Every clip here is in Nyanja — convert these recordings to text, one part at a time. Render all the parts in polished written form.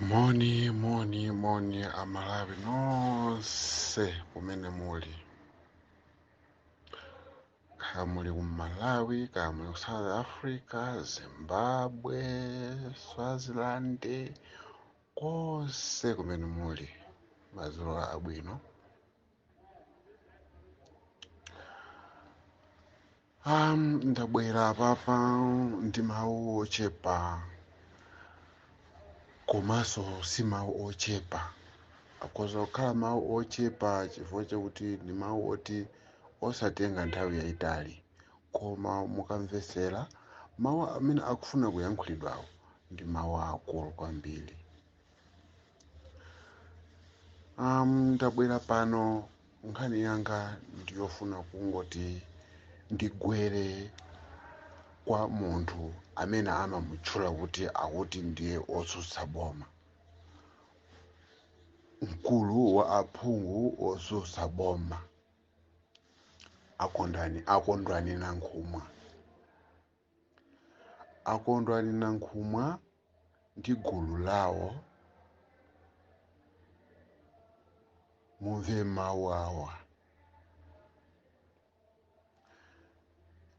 Moni moni moni Amalawi nonse kumene muli, kaya muli ku Malawi, kaya muli ku South Africa, Zimbabwe, Swaziland, konse kumene muli, madzulo abwino. Ndabwera papa ndi mawu ochepa, komanso si mawu ochepa, akhoza kukhala mawu ochepa chifukwa chakuti ndi mawu oti osatenga nthawi yayitali, koma mukamvetsera mawu amene akufuna kuyankhulidwawo ndi mawu akulu kwambiri. Ndabwera pano, nkhani yanga ndiyofuna kungoti ndigwere kwa munthu amene amamutchula kuti akuti ndiye otsutsa boma, mkulu wa aphungu otsutsa boma, akondwani Nankhumwa. Akondwani Nankhumwa ndi gulu lawo, mumve mawu awa.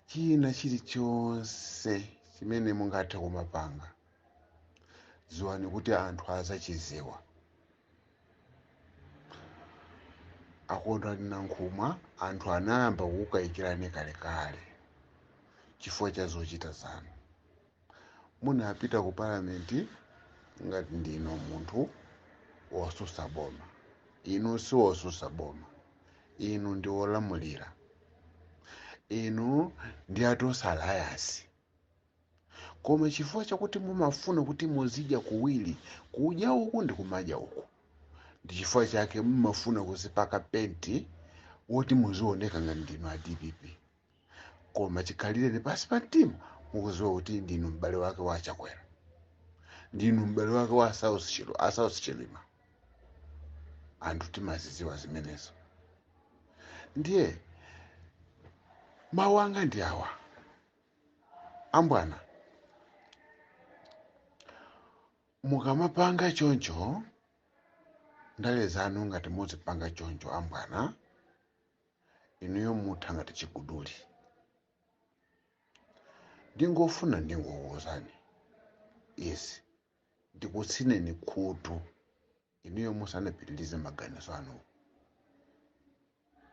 China chilichonse chimene mungathe kumapanga, dziwani kuti anthu azachiziwa. Akondwani Nankhumwa anthu anayamba kukukayikirani kalekale chifukwa cha zochita zanu. Munapita ku palamenti ngati ndinu munthu wosusa boma. Inu si wosusa boma, inu ndi wolamulira, inu ndi a Tonse Alliance. Koma chifukwa chakuti mumafuna kuti muzidya kuwiri, kudya uku ndi kumadya uku, ndi chifukwa chake mumafuna kuzipaka penti woti muzioneka ngati ndinu a DPP, koma chikhalireni pasi pa mtima mukuziwa kuti ndinu m'bale wake wa Chakwera, ndinu m'bale wake wa South Chilima. Anthu timaziziwa zimenezo. Ndiye mawu anga ndi awa, ambwana, mukamapanga choncho ndale zanu ngati muzipanga choncho ambwana, inuyo mutha ngati chiguduli. Ndingofuna ndingokuwuzani izi, ndikutsineni khutu inuyo musanapitirize maganizo anu.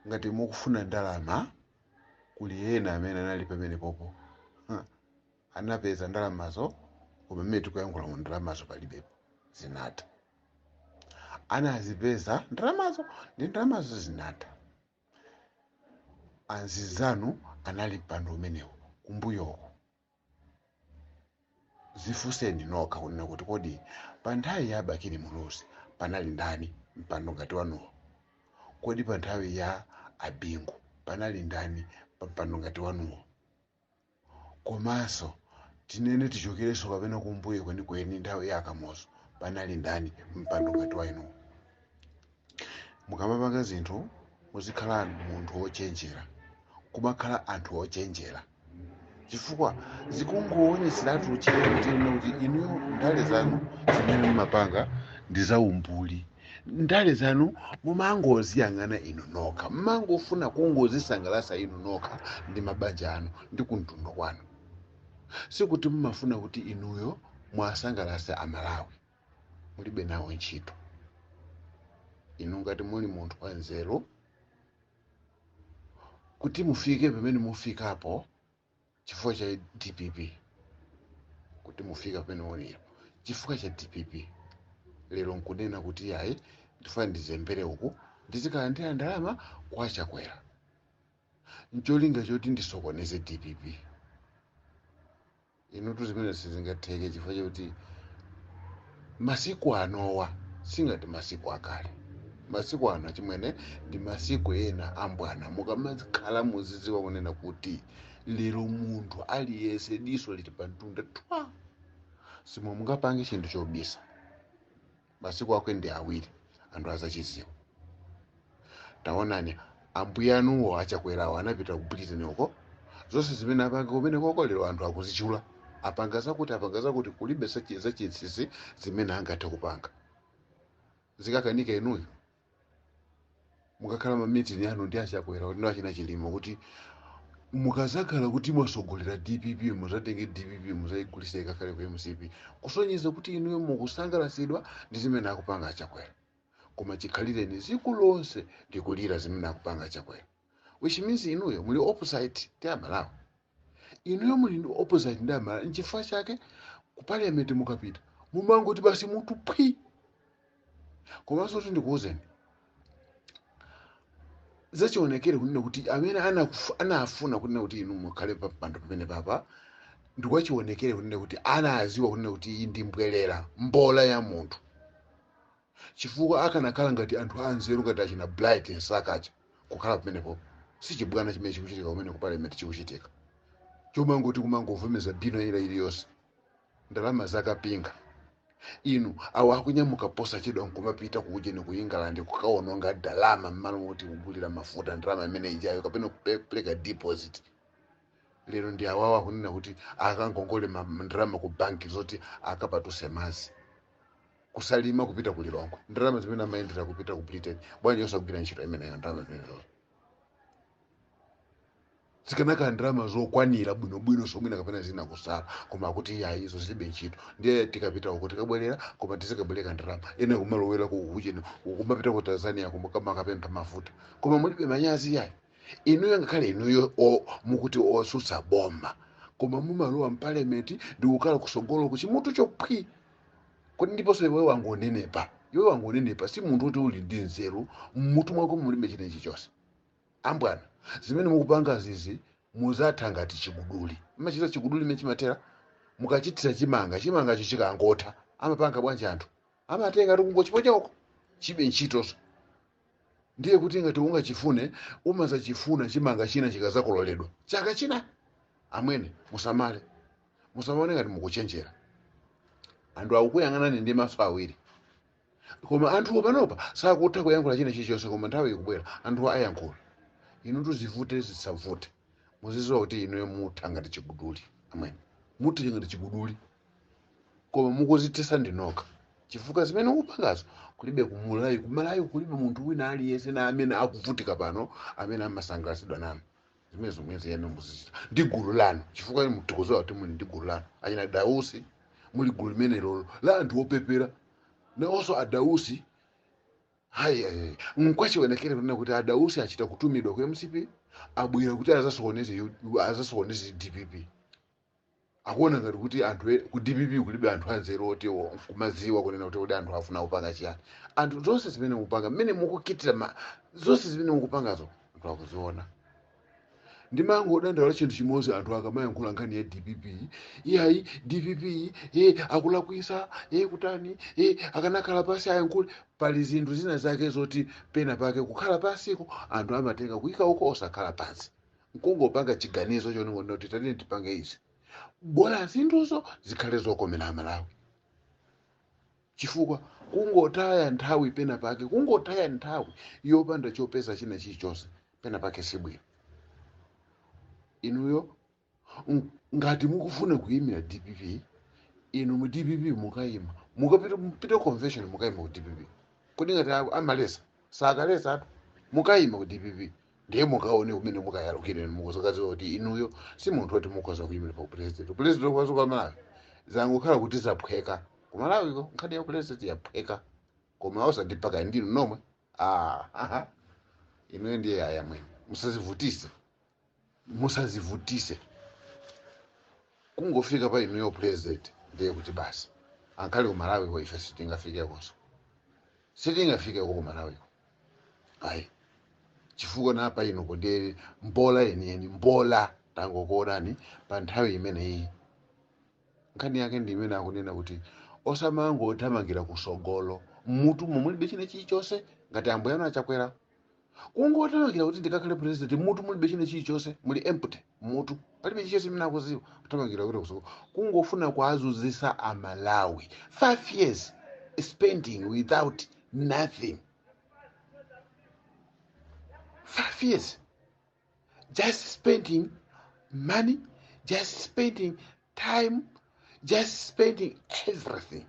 Ngati mukufuna ndalama, kuli ena amene anali pamene popo anapeza ndalamazo, koma mmene tikuyankhula mu ndalamazo palibepo, zinatha. Anazipeza ndalamazo ndi ndalamazo zinatha. Anzizanu anali mpando umenewo kumbuyoko. Zifunseni nokha kunena kuti kodi pa nthawi ya Bakili Muluzi panali ndani mpando ngati wanuwo? Kodi pa nthawi ya Abingu panali ndani pa mpando ngati wanuwo? Komanso tinene tichokerenso kapena kumbuyo kwenikweni nthawi ya Kamuzu panali ndani mpando ngati wa inuwo? Mukamapanga zinthu muzikhala munthu wochenjera, kumakhala anthu ochenjera, chifukwa zikungoonetseratu kuti inuyo ndale zanu zimene mumapanga ndi zaumbuli. Ndale zanu mumangoziyang'ana inu nokha, mumangofuna kungozisangalatsa inu nokha ndi mabanja anu ndi kumtundu kwanu. Sikuti mumafuna kuti inuyo mwasangalatse Amalawi, mulibe nawo ntchito. Inu ngati muli munthu wanzeru, kuti mufike pamene mufikapo chifukwa cha DPP, kuti mufike pamene mulipo chifukwa cha DPP, lero nkunena kuti ayi ndifuna ndizembere uku ndizikalandira ndalama kwa Chakwera ncholinga choti ndisokoneze DPP. Inutu zimene sizingatheke chifukwa chakuti masiku anowa singati masiku akale. Masiku ano chimwene ndi masiku ena ambwana, mukamakhala muzidziwa kunena kuti lero munthu aliyense diso lili pa mtunda twa, simwe mungapange chinthu chobisa. Masiku akwe ndi awiri anthu azachiziwa. Taonani ambuye anuwo achakwerawo anapita ku Britain uko, zonse zimene apanga kumene koko lero anthu akuzichula. Apanga zakuti, apanga zakuti, kulibe zachinsinsi zimene angathe kupanga. Zikakanika inuyo mukakhala ma meeting yanu ndi achakwera kuti achina Chilima, kuti mukazakhala kuti mwasogolera DPP, muzatenge DPP muzayigulisa ikakhale ku MCP, kusonyeza kuti inuyo mukusangalasidwa ndi zimene akupanga achakwera. Koma chikhalireni tsiku lonse ndikulira zimene akupanga achakwera, which means inuyo muli opposite ndi Amalawi. Inuyo muli ndi opposite ndi Amalawi. Nchifukwa chake ku parliament mukapita mumangoti basi mutu phwi. Komanso kuti ndikuwuzeni zachionekere kunena kuti amene anafuna kunena kuti inu mukhale pa mpando pamene papa, ndikwachionekere kunena kuti anaziwa kunena kuti iyi ndi mbwerera, mbola ya munthu, chifukwa akanakhala ngati anthu anzeru ngati achina Bright Msakacha kukhala pamenepo, sichibwana chimene chikuchitika kumene ku parliament chikuchitika, chomangoti kumangovomeza bino ila iliyonse, ndalama zakapinga. Inu awo akunyamuka posachedwa nkumapita kuujeni ku England kukaononga ndalama mmalo moti kugulira mafuta ndalama imene ijayo kapena kupereka deposit. Lero ndi awawa akunena kuti akangongole ndalama ku banki zoti akapatuse mazi kusalima kupita ku Lilongwe. Ndalama zimene amayendera kupita ku Britain, bwanji osagwira ntchito imeneyo? Ndalama zimenezo zikanakhala ndalama zokwanira bwinobwino somwina kapena zina kusala, koma akuti iya, izo zilibe ntchito, ndiye tikapita uko tikabwerera, koma tizikabwereka ndalama ene kumalowera kucheni kumapita ku Tanzania kumakapempha mafuta. Koma mulibe manyazi yayi inuyo? Ngakhale inuyo mukuti otsutsa boma, koma mumalowa mpalamenti ndi kukhala kusogolo kuchimutu chophwi. Kodi ndiponso iwe wangonenepa, iwe wangonenepa, si munthu kuti uli ndi nzeru mmutu mwako, mulibe chinechi chonse. Ambwana, zimene mukupanga zizi muzatha ngati chiguduli. Machita chiguduli imene chimatera mukachitira chimanga, chimangacho chikangotha amapanga bwanji? Anthu amatenga tikungochipochoko, chibe ntchitoso. Ndiye kuti ngati ungachifune umazachifuna chimanga china chikazakololedwa chaka china. Amwene, musamale, musamaone ngati mukuchenjera. Anthu akukuyang'anani ndi maso awiri, koma anthuwo panopa sakutha kuyankhula china chilichonse, koma nthawi ikubwera anthuwo ayankhula. Inu tuzivute zisavute, muziziwa kuti inuyo mutha ngati chiguduli. Amwene, mutha ngati chiguduli, koma mukuzithesa ndinokha, chifukwa zimene mukupangazo kulibe kumulayi. Kumalawi kulibe munthu wina aliyense na amene akuvutika pano amene amasangalatsidwa nanu. Zimene zomwe ziyene muzichita ndi gulu lanu, chifukwa tikuziwa kuti muli ndi gulu lanu, achina Dausi, muli gulu limene lolo la anthu opepera. Nawonso Adausi, hayi, hayi, nkwachionekere kunena kuti Adausi achita kutumidwa ku MCP, abwera kuti azasokoneze DPP. Akuona ngati kuti anthu ku DPP kulibe anthu anzeru oti kumaziwa kunena kuti kodi anthu afuna kupanga chiyani. Anthu zonse zimene mukupanga, mmene mukukitira zonse zimene mukupangazo anthu akuziona. Ndimangodandaula chinthu chimodzi: anthu akamayankhula nkhani ya DPP, iyayi, DPP akulakwisa, kutani, akanakhala pasi ayankhule. Pali zinthu zina zake zoti pena pake kukhala pasiko anthu amatenga kuyika uko, osakhala pansi nkungopanga chiganizo chonena kuti tatini tipange izi, bola zinthuzo zikhale zokomera Amalawi, chifukwa kungotaya nthawi pena pake, kungotaya nthawi yopanda chopeza china chilichonse pena pake sibwino. Inuyo ngati mukufuna kuyimira DPP, inu mu DPP mukayima, mukapita mupite convention, mukayima ku DPP. Kodi ngati amalesa sakalesa atu, mukayima ku DPP, ndiye mukaone kumene mukayalukire. Mukuzokaziwa kuti inuyo si munthu woti mukhoza kuyimira pa president. President kwazo kwa Malawi zangokhala kuti zaphweka. Kumalawiko nkhani ya president yaphweka, koma osandipaka ndinu nomwe. Ah, aha. Inuyo ndiye aya mwene, musazivutise, musazivutise. Kungofika pa inuyo president ndiye kuti basi. Ankhale kumalawiko ife sitingafikekonso, sitingafikeko kumalawiko ayi, chifukwa napa inu ndiye mbola yeniyeni, mbola. Tangokuonani pa nthawi imeneyi. Nkhani yake ndi imene akunena kuti osamangothamangira kusogolo mmutu mulibe china chilichonse ngati ambuye anu achakwera. Kungothamangira kuti ndikakhale president, mutu mulibe china chilichonse, muli empty mutu, palibe chilichonse imene akuziwa. Kuthamangira kuti kusogolo, kungofuna kuazuzisa Amalawi, 5 years spending without nothing, 5 years just spending money, just spending time. time, just spending everything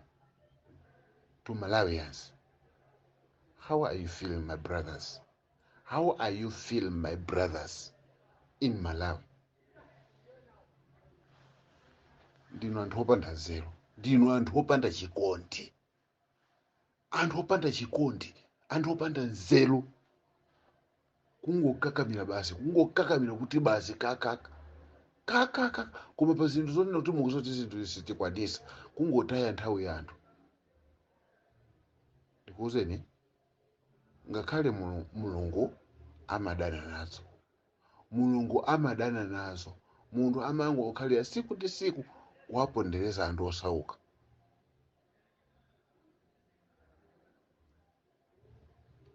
to Malawians. How are you feeling, my brothers? How are you feeling, my brothers in Malawi? Ndinu anthu opanda nzeru, ndinu anthu opanda chikondi, anthu opanda chikondi, anthu opanda nzeru, kungokakamira basi, kungokakamira kuti basi kakaka kakaka, koma pa zinthu zonena kuti mukuzoti zinthu sitikwanisa, kungotaya nthawi ya anthu. Ndikuwuzeni, ngakhale Mulungu amadana nazo, Mulungu amadana nazo. Munthu amangokhalira siku ndi siku kuwapondereza anthu osauka.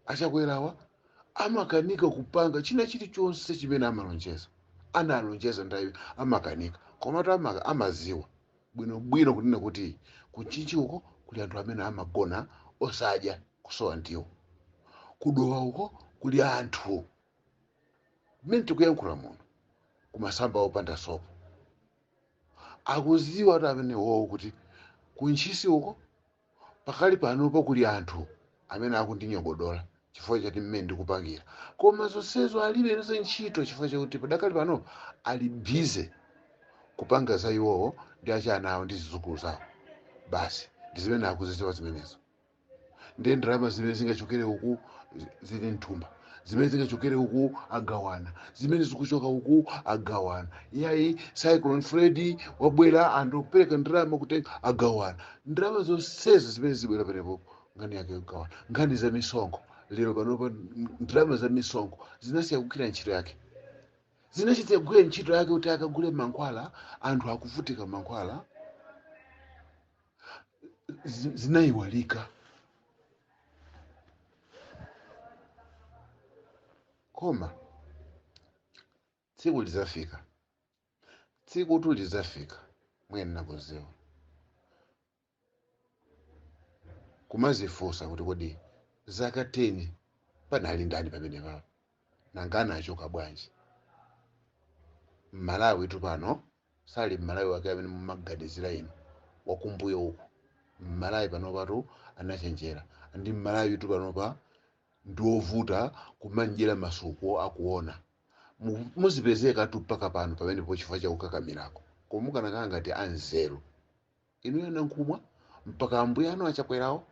Achakwerawa amakanika kupanga china chilichonse chimene amalonjeza, analonjeza ndayo amakanika, komatu amaziwa bwinobwino kunena kuti kunchinchi uko kuli anthu amene amagona osadya kusowa ndiwo, kudowa uko kuli anthu mmene tikuyankhula muno kumasamba opanda sopo, akuziwa kuti amene wowo kuti kuntchisi uko pakali panopo kuli anthu amene akundinyogodola chifukwa chati mmene ndikupangira, koma zonsezo alibe nazo ntchito chifukwa chakuti padakali pano ali busy kupanga za iwowo ndi achana awo ndi zidzukulu zawo basi, ndi zimene akuzidziwa zimenezo. Ndi ndalama zimene zingachokere uku zili mthumba, zimene zingachokere uku agawana, zimene zikuchoka uku agawana. Iyayi, Cyclone Freddy wabwera, anthu kupereka ndalama kutenga agawana, ndalama zonsezo zimene zibwera penepo nkhani yake kugawana. Nkhani za misonkho lero panopa, ndalama za misonkho zinasiya kugwira ntchito yake, zinachita kugwira ntchito yake kuti akagule mankhwala, anthu akuvutika mankhwala, zinayiwalika. Koma tsiku lizafika, tsiku tu lizafika, mwene nakuziwa kumazifunsa kuti kodi zaka 10 panali ndani pamene papo, nanga anachoka bwanji? Mmalawi tu pano sali Mmalawi wake amene mumaganizira inu wakumbuyo uku. Mmalawi pano patu anachenjera, ndi Mmalawi tu panopa ndiovuta kumanjira masuku akuona. Muzipezeka tu mpaka pano pamenepo chifukwa chakukakamirako, koma mukanakhala ngati anzeru inu anankhumwa mpaka ambuye anu achakwerawo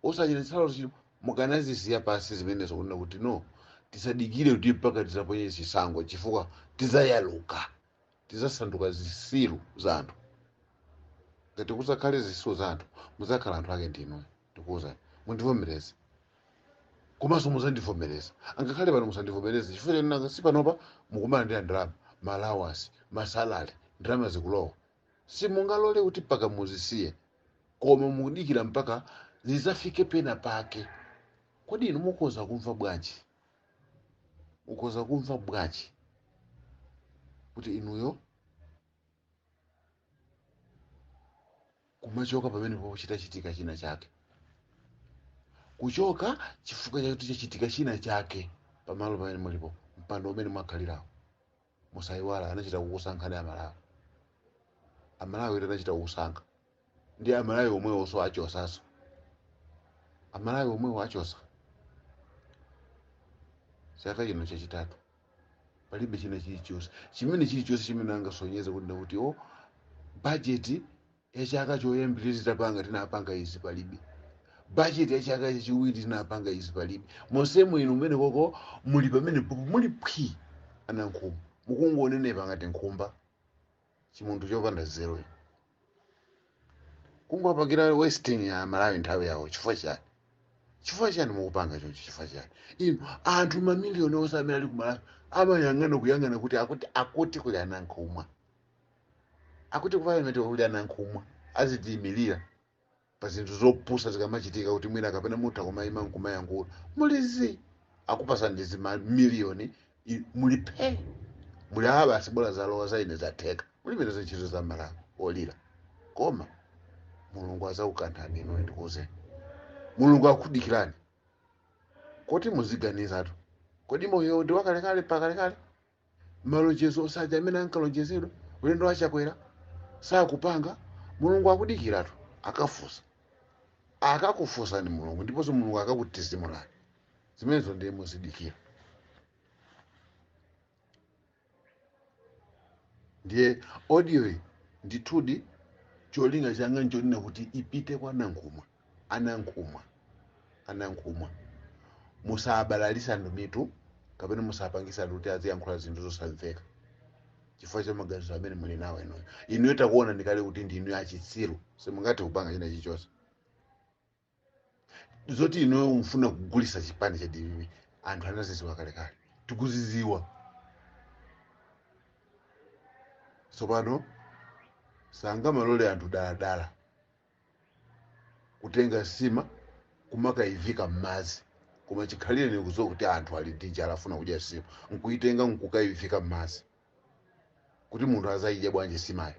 osachita tsalo chino, mukanazisiya pasi zimenezo kunena kuti no, tisadikire kuti mpaka tizaponye chisankho chifukwa tizayaluka, tizasanduka zisilu za anthu. Ngati kusakhale zisilu za anthu, muzakhala anthu ake ndinu. Ndikuwuzani, mundivomereze komanso muzandivomereza, angakhale pano musandivomereze chifukwa chananga si panopa mukumana ndi ndalama, malawasi, masalale, ndalama zikulowa, simungalole kuti mpaka muzisiye, koma mukudikira mpaka zizafike pena pake. Kodi inu mukhoza kumva bwanji? Mukhoza kumva bwanji kuti inuyo kumachoka pamene pochitachitika china chake, kuchoka chifukwa chakuti chachitika china chake pamalo pamene mulipo, mpando umene mwakhalirawo? Musayiwala anachita kukusankhani Amalawi, Amalawi anachita kukusankha, ndi Amalawi omwewonso achosaso, Amalawi omwewo achosa. Chaka chino chachitatu palibe china chilichonse chimene chilichonse chimene angasonyeze kuti kuti o bajeti ya chaka choyambirira titapanga tinapanga izi, palibe. Bajeti ya chaka chachiwiri tinapanga izi, palibe. Monsemo inu mmene koko muli pamene popo muli phwi anankhumba, mukungonenepa ngati nkhumba, chimunthu chopanda zero, kungopangira wasting ya Malawi nthawi yawo. Chifukwa chani? Chifukwa chani mukupanga choncho? Chifukwa chani inu anthu mamiliyoni onse amene ali ku Malawi amayang'ana kuyang'ana kuti akuti kuli anankhumwa, akuti ku parliament kuli anankhumwa azitiyimirira pa zinthu zopusa zikamachitika, kuti mwina kapena mutha kumayima nkumayankhula, mulizi akupasani zimamiliyoni, muli phe, muli awa basi, bola zalowa za ine zatheka, mulibe nazo ntchito za Malawi olira. Koma Mulungu azakukanthani inu, ndikuwuzeni, Mulungu akudikirani kuti muziganizatu. Kodi moyo ndi wakalekale pakalekale? Malonjezo osaja amene ankalonjezedwa ulendo wachakwera Sakupanga. Mulungu akudikiratu, akafusa, akakufunsani Mulungu, ndiponso Mulungu akakutizimulani. Zimenezo ndiye muzidikira. Ndiye audio iyi ndithudi cholinga changa nchonena kuti ipite kwa Nankhumwa. Anankhumwa, Anankhumwa, musabalalisa anthu mitu kapena musapangisa anthu kuti aziyankhula zinthu zosamveka chifukwa cha maganizo amene muli nawo inuyo. Inuyo takuona ndikale kuti ndinu achitsiru, simungathe kupanga china chilichonse. Zoti inuyo mufuna kugulisa chipani cha DPP, anthu anaziziwa kalekale, tikuziziwa. Tsopano sangamalole anthu daladala kutenga sima kumakayivika m'madzi, koma chikhalire ni kudziwa kuti anthu ali ndi njala, afuna kudya sima, nkuitenga nkukayivika m'madzi kuti munthu azayidya bwanji simayo?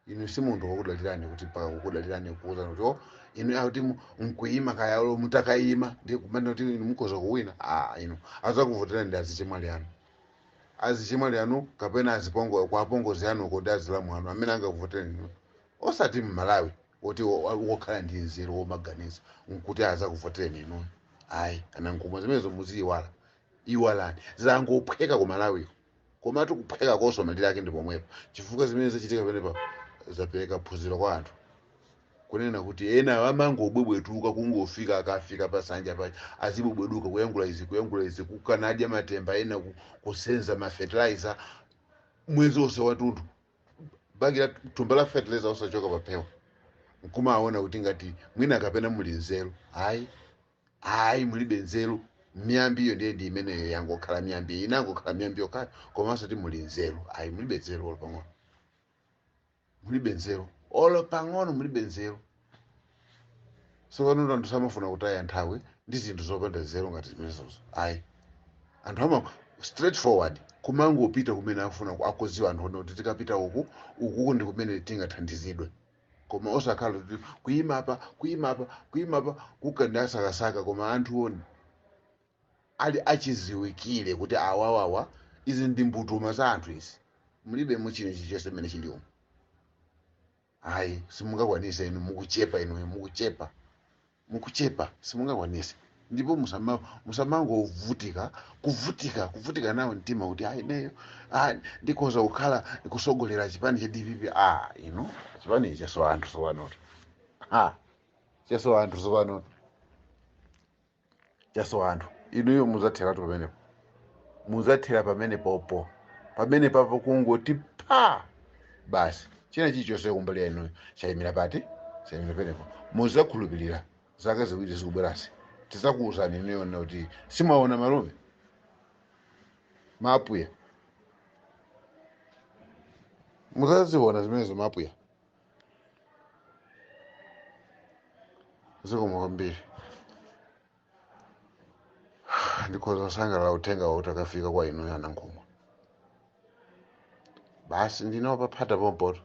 Inu si munthu wokudalirani kuti mpaka kukudalirani kuwuzani kuti, oh, inu akuti nkuyima kaya olo mutakayima ndi kumene kuti inu mukhoza kuwina. Ah, inu azakuvoterani ndi azichemwali anu, azichemwali anu kapena azipongo kwa apongozi anu kodi azilamu anu amene angakuvotereni inu, osati Mmalawi woti wokhala ndi nzeru, womaganiza nkuti azakuvotereni inu. Ayi, Anankhumwa, zimenezo muziyiwala, iwalani. Zangophweka ku Malawiko, komatu kuphweka konso malire ake ndi pomwepo, chifukwa zimene zachitika pamenepa zapereka phunziro kwa anthu kunena kuti ena amangobwebwetuka kungofika, akafika pasanja paja azibwebweduka kuyankhula izi, kuyankhula izi, kukanadya matemba, ena kusenza ma fertilizer mwezi wonse watunthu, bagi la thumba la fertilizer osachoka paphewa, nkumaona kuti ngati mwina kapena muli nzeru. Ayi, ayi, mulibe nzeru. Miyambi iyo ndiye ndi imeneyo, yangokhala miyambi, inangokhala miyambi yokhayo, komanso ti muli nzeru. Ayi, mulibe nzeru olo pang'ono, mulibe nzeru olo pang'ono, mulibe nzeru. Tsopano anthu samafuna kutaya nthawi ndi zinthu zopanda nzeru ngati zimenezozo. Ayi, anthu ama straight forward kumangopita kumene afuna, akuziwa anthu kuti tikapita uku, ukuku ndi kumene tingathandizidwe, koma osakhala kuti kuyima apa, kuyima apa, kuyima apa, kukandasakasaka. Koma anthuwo ali achiziwikire kuti awawawa, izi ndi mbutuma za anthu izi, mulibe muchine chilichonse chimene chili umu. Ayi, simungakwanise inu, mukuchepa inu, mukuchepa, mukuchepa, simungakwanise. Ndipo musamangovutika, kuvutika, kuvutika nawo mtima kuti ayi, ineyo, ah, ndikhoza kukhala kusogolera chipani cha DPP. Ah, inu chipani ichi chasowa anthu tsopanoto. Ha, chasowa anthu tsopanoto, chasowa anthu. Inuyo mudzatheratu pamenepo, mudzathera pamene popo, pamene papo kungoti pa basi, china chilichonse kumbali ya inuyo chayimira pati? Chayimira penepo. Mudzakhulupirira zaka 2 zikubwerasi, tidzakuwuzani inuyo kuti simaona malume mapuya. Mudzaziona zimenezo, mapuya. Zikomo kwambiri. Ndikhoza kusangalala uthenga wakuti akafika kwa inuyo Anankhumwa. Basi, ndinawo paphata pompoto,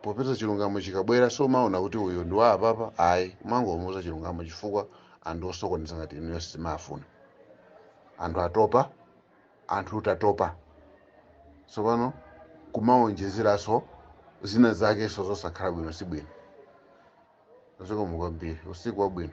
popeza chilungamo chikabwera somaona kuti uyu ndi wa apapa. Ayi, umangomuuza chilungamo, chifukwa anthu osokoneza ngati inuyo simafuna. Anthu atopa, anthu tatopa tsopano kumaonjezeranso zina zakenso zosakhala bwino, si bwino. Zikomo kwambiri, usiku wabwino.